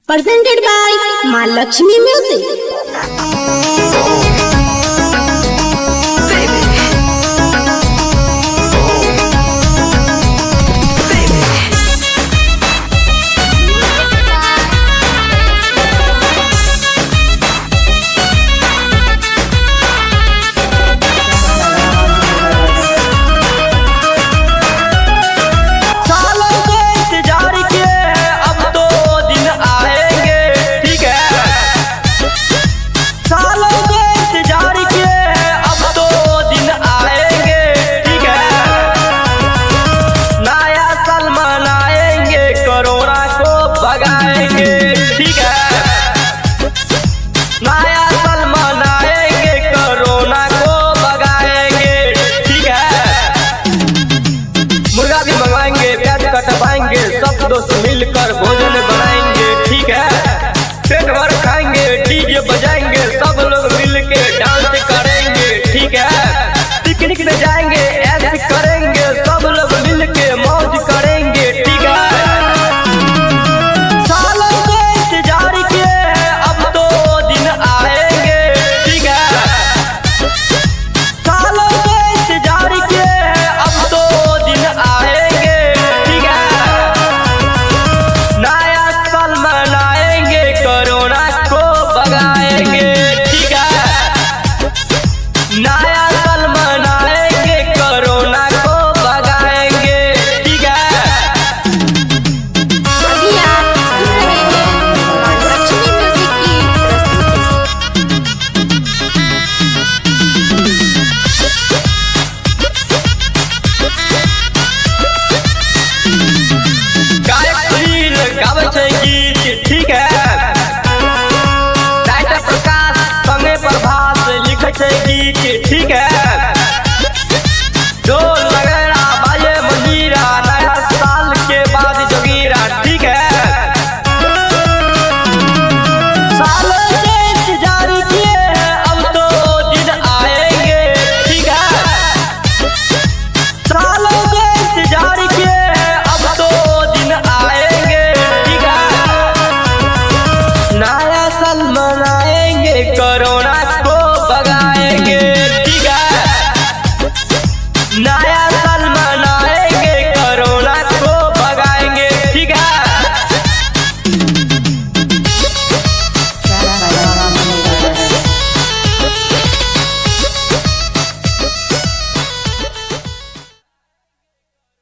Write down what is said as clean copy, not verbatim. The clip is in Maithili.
Presented by Ma Lakshmi Music. सालों के इंतजार किए हैं, अब तो दिन आएंगे, ठीक है। सालों के इंतजार किए हैं, अब तो दिन आएंगे, ठीक है। नया साल मनाएंगे, कोरोना को भगाएंगे, ठीक है। नया साल मनाएंगे, कोरोना को भगाएंगे, ठीक है। मुर्गा भी मंगाएंगे, प्याज कटवाएंगे, सब दोस्त मिलकर।